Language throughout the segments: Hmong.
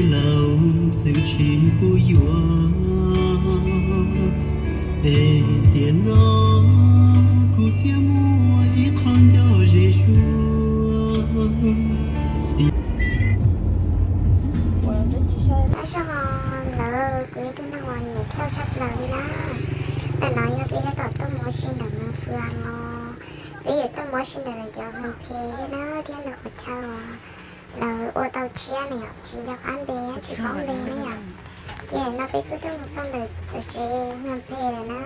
Laus xwb tsis pub yuav, es tiam no kuv thiaj muaj ib qho ncauj ze zuag. Tab sis lawv kuv yog tus neeg uas nyiam thauj tshaj plaws li na. Ntawm no yog peb tab tom tuaj mus ua si ntawm Moos Fwv no, peb yuav tuaj mus ua si ntawm lawv cov hoo phe thiab na, thiab ntawm qhov chaw uas lawv ua tau tshiab na yom, tsis nco qab npe, tsis paub npe ne yom. Ces no peb kuj tuaj mus txog ntawm cov tsev hoo phe lawm na.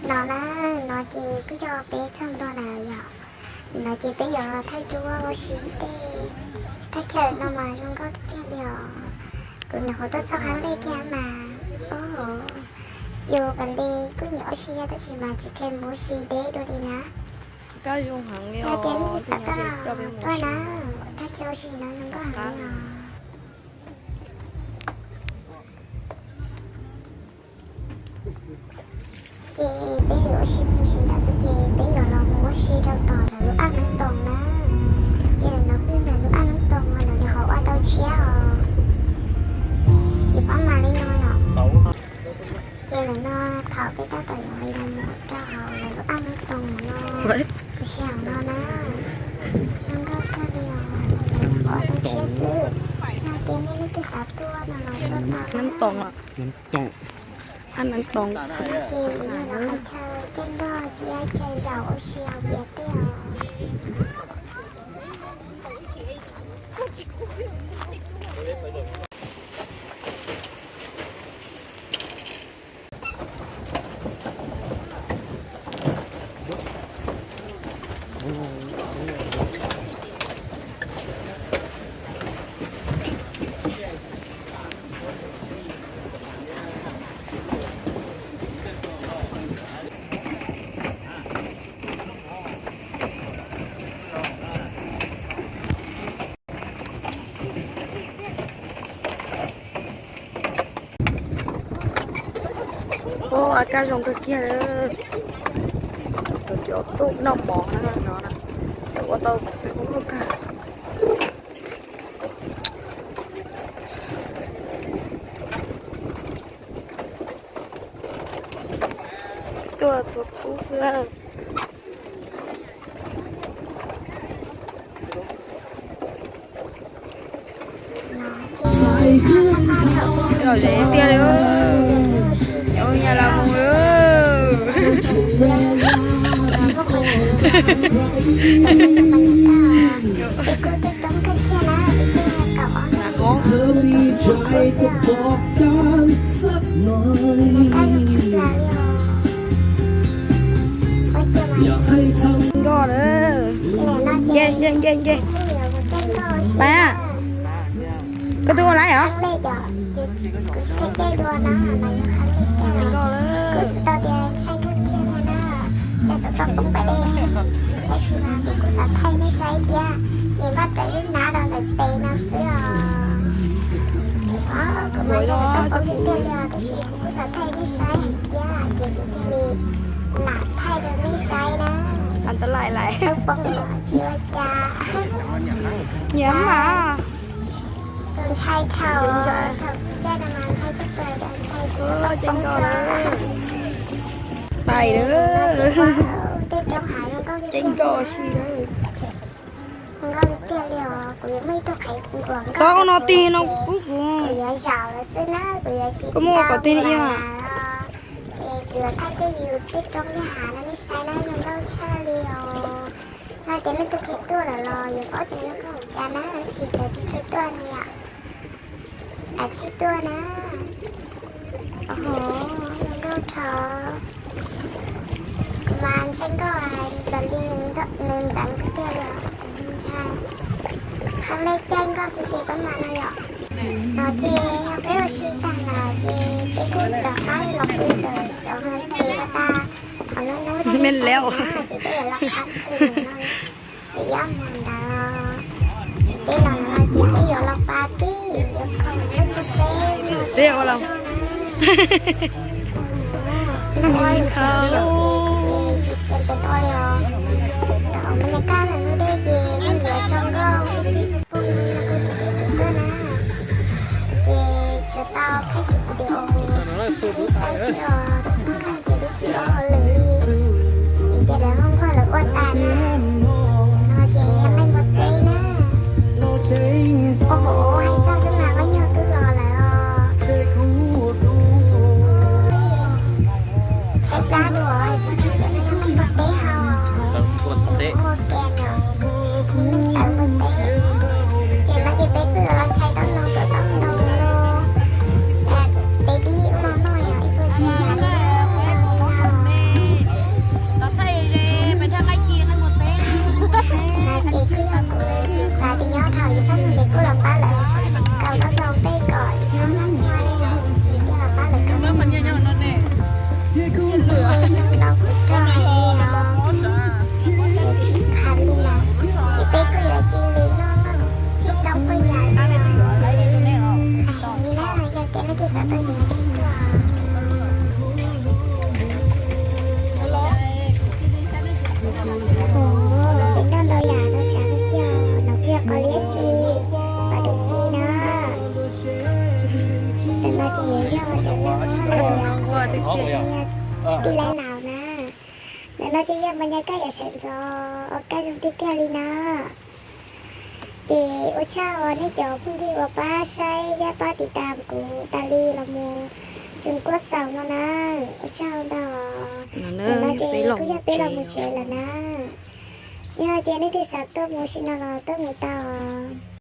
No na, no ces kuj yog peb txog ntua lawm yom. No ces peb yuav los thaij duab ua si tej thaj chaw no mas zoo nkauj tiag tiag li os. Kuv nyuam qhuav tuaj txog qhov ntej kiag mas, yus pas li kuj nyiam ua si tab sis mas tsis kheev mus ua si deb dua li na. Yog tias nej xav tuaj, tuaj na, thaj chaw ua si no zoo nkauj heev li os. Ces peb yuav ua si me ntsis ntawd xwb ces peb yuav los mus ua si rau tom lawv lub aj neeb toos na. Ces no kuj yog lawv lub aj neeb toos uas lawv nyuam qhuav ua tau tshiab os. Ces pab mas li no yom. Ces ntawm no thaum peb tab tom yuav li los mus rau hauv lawv lub aj neeb toos no, kuv sij hawm no na, zoo nkauj kawg li os, lawv nyuam qhuav ua tau tshiab xwb. Yog tias nej leej twg xav tuaj no los tuaj tau na. Ces yog lawv qhov chaw caij nkoj thiab chaw zaum ua si hauv vias tej os. Ua kab zoo kawg kiag li. Cov tub noj mov no, ua tau ub kawg. Tuaj txhua khub xwb. Lom zem tiag li. Ua nyab los mus li. Nkoj lawm. Nce nce nce nce. Pab, koj twb ua laib os. Tab sis mas kuv kuj xav thaij nej saib thiab, ces npaj raws lub hnab rau ntawm tes no xwb os. Kuv mas ntshe tau paub tiag tiag li os, tab sis kuv kuj xav thaij nej saib heev thiab, ces kuv thiaj li lam thaij rau nej saib na. Tau poob los tsis ua cas. Nyiam mas. Tus ntshai dhau, thaum caij no mas ntshai tshaj plaws, ntshai tsis tau poob xwb. Pais lawm. Tej roob hav zoo nkauj tiag tiag li os, kuv yuav muaj ib tug qhev nquas nkauj no tig no pub kuv, kuv yuav zaum lawm xwb na, kuv yuav tsis tau ua lam los, ces kuv yuav thaij tej view tej roob tej hav no nej saib na, zoo nkauj tshaj li os. Yog tias leej twg khiav tuaj lawm los yuav paub tias zoo nkauj cas na, tab sis cov tsis khiav tuaj ne yom, kav tsij tuaj na. Os, zoo nkauj dhau. Kuv mas ntshai nkauj hais los li nws ntxeev kuv tiag li os, ntshai. Qhov lej caij nkauj xwb ces pab mas no yom. No ces yog peb ua si tag lawm ces peb kuj rov qab los pw ntawm cov tes ko tag. Thaum no hnub thiaj li sab na ces peb yuav los qhab twg no. Ces ib hmos ntawd ces peb los no ces peb yuav los pas tib yuav khoom leej npua teb no. Neeg ua lwm tus yom, ces tsis tseem pem ua li os. Thaum me nyuam kaj ntawm lub dej ces neeg yuav tso nkauj pug no kuj tib tib tuaj na. Ces tsuas tau qhib tus video ib xaiv xwb os, tus tub nkeeg ces twb tsis ua hauj lwm li, vim tias lawv muaj nquag lawv ua tas na. Tam no ces yog leej npua teb na. Ua hauv hais txog xwb mas pab nyuag twb los lawm os. Tshaib plab dua hais txog cov no yog leej npua teb hos. Ua ke no, nws meej tawv npua teb. Ces no ces peb kuj yuav los ntshai taub ntoo rau taub ntoo no. Tes dib ub no no yog ib puas tsav li no. No ces kuj yog kuv xav tias nyob dhau yus txoj hmoo ces kuj los pab lawv kaus taub ntoo tej kom ib zog zog muag li no ces thiaj los pab lawv kaus. Ces sab nraud kuj rog heev li no, ces tsis qha li lawm, ces peb kuj yuav cia li noj noj sib tau quaj yam li no. Qha heev li na, yog tias leej twg xav tuaj ces sib tuaj. Peb noj ntau yam no tsav kiag, no kuj yog qos liab ci, paj dum ci na. Tam no ces yuav yog cov neeg tij laug laus na. Ntawm no ces yog mas nyaj kaj yam sawv ntxov ua kaj zoo tiag tiag li na. Ces ua tsaug uas nej cov phooj ywg uas pab saib thiab pab tiv tam kuv tas li los mus txog kuj xaus no na. Ua tsaug ntau. Ntawm no ces kuj yog peb los mus tsev lawm na. Yog tias nej twg xav tuaj mus sim no los tuaj mus tau os.